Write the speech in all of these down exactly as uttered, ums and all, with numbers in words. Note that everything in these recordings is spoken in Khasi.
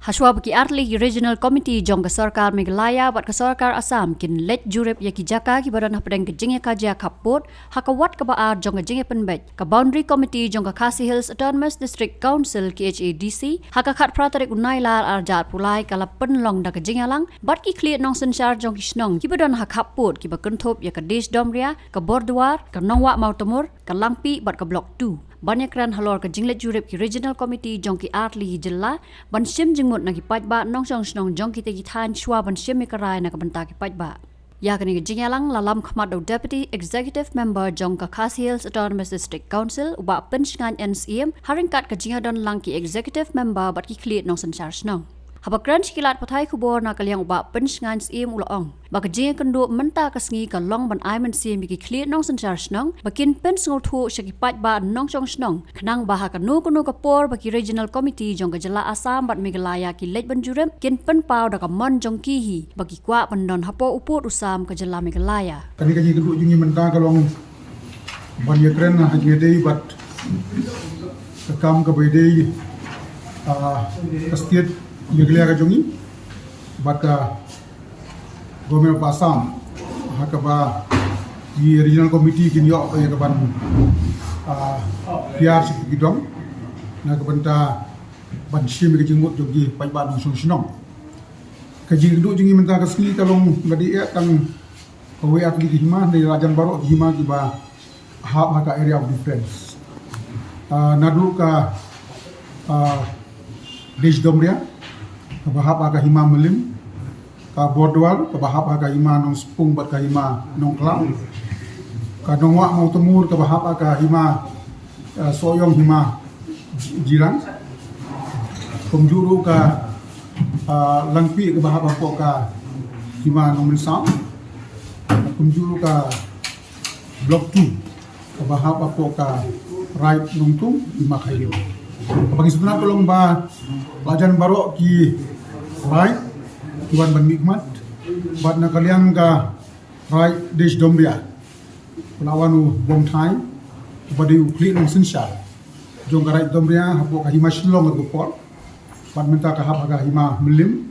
Hashwa ba ki artylli ki Regional Committee jong ka Sorkar Meghalaya bad ka Sorkar Assam kin leit jurip ïa ki jaka kiba don hapdeng ka jingïakajia khappud ha ka wat kaba ar jong ka jingïapynbeit ka Boundary Committee jong ka Khasi Hills Autonomous District Council, K H A D C, ha ka khatphra tarik u Nailar arhajar arphew lai ka la pynlong da ka jingïalang bad ki khlieh nongsynshar jong ki shnong kiba don ha khappud kiba kynthup ïa ka Desh Domria, ka Borduar, ka Nongwah Mawtamur, ka Langpih bad ka Block two. Ban ïakren halor ka jingleit jurip ki Regional Committee jong ki artylli ki jylla ban shim jingmut na ki paidbah nongshong shnong jong kita ki thaiñ shwa ban shim ïa ka rai na ka bynta ki paidbah. Ïa kane ka jingïalang la lam khmat da u Deputy Executive Member jong ka Khasi Hills Autonomous District Council u Bah Pynshngaiñ N Syiem ha ryngkat ka jingïadon lang ki Executive Member bad ki khlieh nongsynshar shnong. Haba kren sha ki lad pathai khubor na ka liang u Bah Pynshngaiñ Syiem u la ong ba ka jingïakynduh mynta ka sngi ka long ban ai mynsiem ïa ki khlieh nongsynshar shnong ba kin pynsngewthuh sha ki paidbah nongshong shnong khnang ba ha kano kano ka por ba ki Regional Committee jong ka jylla Assam bad Meghalaya ki leit ban jurip kin pynpaw da ka mon jong ki hi ba ki kwah ban don hapoh u pud u sam ka jylla Meghalaya. Kane ka jingïakynduh jong ngi mynta ka long ban ïakren ha jingïadei bad ka kam kaba ïadei, ah, ka state Meghalaya ka jong ngi bad ka Government of Assam ha kaba ki Regional Committee kin ïoh ïa ka ban, ah, hiar sha ki dong na ka bynta ban shim ïa ka jingmut jong ki paidbah nongshong shnong. Ka jingïakynduh jong ngi mynta ka sngi ka long nga dei eh tang kawei artylli ki hima, hynrei la jan baroh ki hima kiba hap ha ka area of difference. Ah, naduh ka, ah, Desh Domria kaba hap ha ka hima Mylliem, ka Borduar kaba hap ha ka hima Nongspung bad ka hima Nongkhlaw, ka Nongwah Mawtamur kaba hap ha ka hima, ah, Sohiong hima Ji-, Jirang, kumjuh ruh ka, ah, Langpih kaba hap hapoh ka hima Nongmynsaw, kumjuh ruh ka Block two kaba hap hapoh ka Raid Nongtung, hima Khyrim. Ba ngi sngewtynnat ka long ba la jan baroh ki raid ki wan ban mihkhmat bad na ka liang ka Raid Desh Domria la wan u Bongthai uba dei u khlieh nongsynshar jong ka Raid Domria hapoh ka hima Shillong ha ka por bad mynta ka hap ha ka hima Mylliem.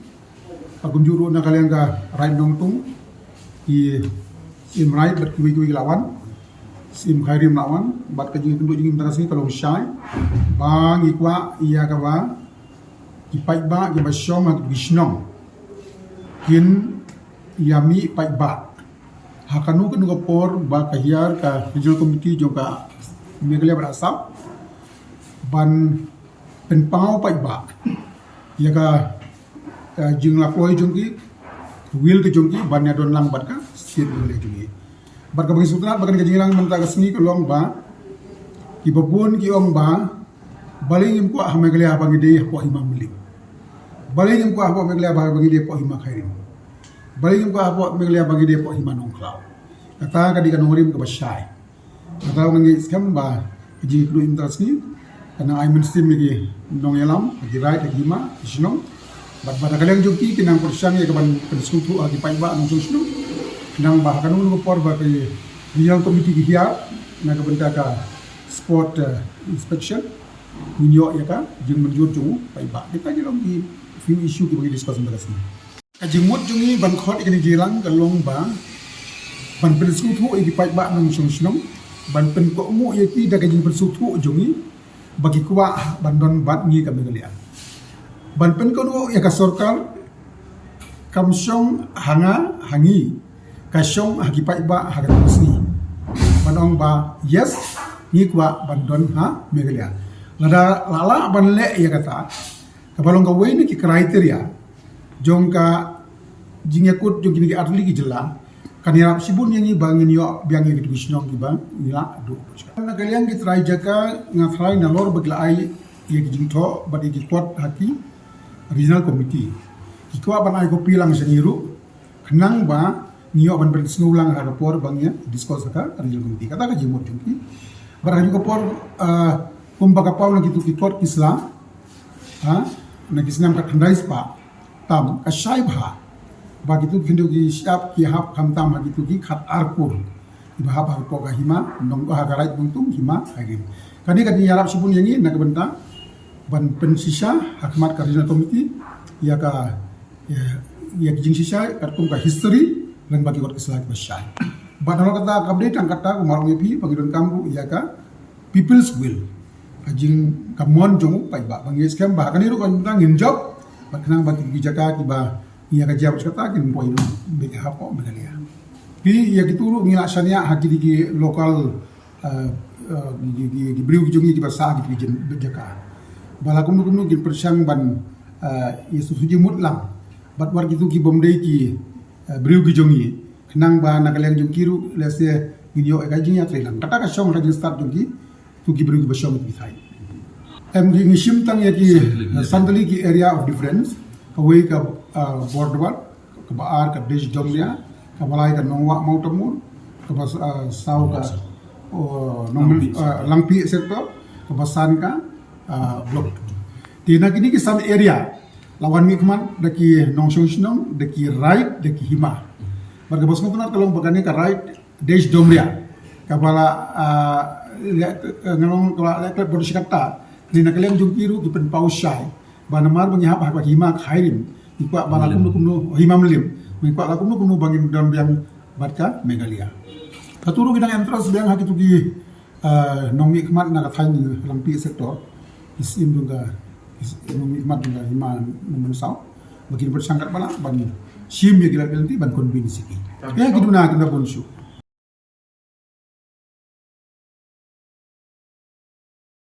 Kumjuh ruh na ka liang ka Raid Nongtung, ki Syiem Raid bad kiwei kiwei ki la wan, Syiem Khyrim la wan, bad ka jingïakynduh jong ngi mynta ka sngi ka long shai ba ngi kwah ïa kaba ki paidbah kiba shong ha ki shnong kin ïa mih paidbah ha kano kano ka por ba ka hiar ka Regional Committee jong ka Meghalaya bad Assam ban pynpaw paidbah ïa ka, ka jinglakloi jong ki, ka will ka jong ki ban ïadon lang bad ka state Meghalaya jong ngi. Bad kaba ngi sngewtynnat ba kane ka jingïalang mynta ka sngi ka long ba kiba bun ki ong ba balei ngim kwah ha Meghalaya ba ngi dei hapoh hima Mylliem, balei ngim kwah hapoh Meghalaya ba ngi dei hapoh hima Khyrim, balei ngim kwah hapoh Meghalaya ba ngi dei hapoh hima Nongkhlaw. Kata ka dei ka nongrim kaba shai. Kata ka ngi skhem ba ka jingïakynduh mynta ka sngi ka nang ai mynsiem ïa ki nongïalam, ïa ki raid, ïa ki hima, ïa ki shnong. Bad ba na ka liang jong ki ki nang pyrshang ïa ka ban pynsngewthuh ha ki paidbah nongshong shnong, khnang ba ha kano kano ka por ba ka Regional Committee ki hiar na ka bynta ka spot, eh, inspection, ngin ïoh ïa ka jingmynjur jong u paidbah. Kita ki long ki few issue kiba ngi discuss mynta ka sngi. Ka jingmut jong ngi ban khot ïa kane ka jingïalang ka long ba ban pynsngewthuh ïa ki paidbah nongshong shnong, ban pynkohnguh ïa ki da ka jingpynsngewthuh jong ngi ba ki kwah ban don bad ngi ka Meghalaya. Ban pynkohnguh ïa ka sorkar kam shong ha nga ha ngi, ka shong ha ki paidbah ha kata ka sngi ban ong ba yes, ngi kwah ban don ha Meghalaya. Lada la lah ban leh ïa kata, kaba long kawei na ki criteria jong ka jingïakut jong kine ki artylli ki jylla, kan ïarap shibun ïa ngi ba ngin ïoh biang ïa kito ki shnong kiba ngi la duh. Na ka liang ki trai jaka nga tharai nalor ba ki la ai ïa ki jingthoh bad ïa ki kot ha ki Regional Committee. Ki kwah ban ai copy lang sha ngi ruh, khnang ba ngi ïoh ban pynsngew lang ha ka por ba ngi discuss ha ka Regional Committee. Kata ka jingmut jong ki. Bad ha ka por, ah, kumba ka paw na kito ki kot ki sla, ha, na ki snem ka khyndai spah tam, ka shai bha ba kito ki khyndew ki shyiap ki hap khamtam ha kito ki khatar kur kiba hap hapoh ka hima Nong, ha ka Raid Nongtung, hima Khyrim. Kane ka dei ïarap shibun ïa ngi na ka bynta ban pynshisha ha khmat ka Regional Committee ïa ka, ïa, ïa ki jingshisha katkum ka history lane ba ki kot ki sla kiba shai. Bad halor kata kam dei tang kata, kumba ong ïa phi, ba ngi donkam ruh ïa ka people's will, ka jing, ka mon jong u paidbah. Ba ngi skhem ba ha kane ruh ka mynta ngin jop bad khnang ba ki jaka kiba ngi ïa ka jia bad kata kin poi beit hapoh Meghalaya. Phi, ïa kitu ruh ngi la shaniah ha ki, ki local, eh, eh, ki, ki, ki briew ki jong ngi kiba sah ha ki jaka. Ba la kumno kumno kin pyrshang ban, eh, ïa sngewthuh jingmut lang bad wat kitu ki bym dei ki, eh, briew ki jong ngi, khnang ba na ka liang jong ki ruh lehse ngin ïoh ïa ka jingïatreilang. Kata ka shong ka jingstad jong ki, tu ki briew kiba shong ki thait. Em, ngi, ngi shim tang ïa ki, eh, san tylli ki area of difference. Kawei ka, ah, Bordewar, kaba ar ka Desh Doumreah, kaba lai ka Nongwah Mawtamur, kaba, ah, saw ka, oh, Nong-, Langpih, ah, Langpih sector, kaba san ka, ah, Block two. Te na kine ki san area la wan mihkhmat da ki nongshong shnong, da ki raid, da ki hima. Bad kaba sngewtynnat ka long ba kane ka raid Desh Doumreah, kaba la, ah, leh, eh, nga long kaba la leh klet bad shi katta, ne na ka liang jong ki ruh ki pynpaw shai ba namar ba ngi hap ha ka hima Khyrim, ngi kwah ba la kumno kumno, hima Mylliem, ngi kwah la kumno kumno ba ngin don biang bad ka Meghalaya. Katu ruh ki dang interest biang ha kitu ki, eh, nongmihkhmat na ka thaiñ Langpih sector, ki syiem jong ka, ki syiem nongmihkhmat jong ka hima Nongmynsaw, ba kin pyrshang katba lah ban shim ïa ki liability ban convince ïa ki. Ïa ki duna, ki duna bun shuh.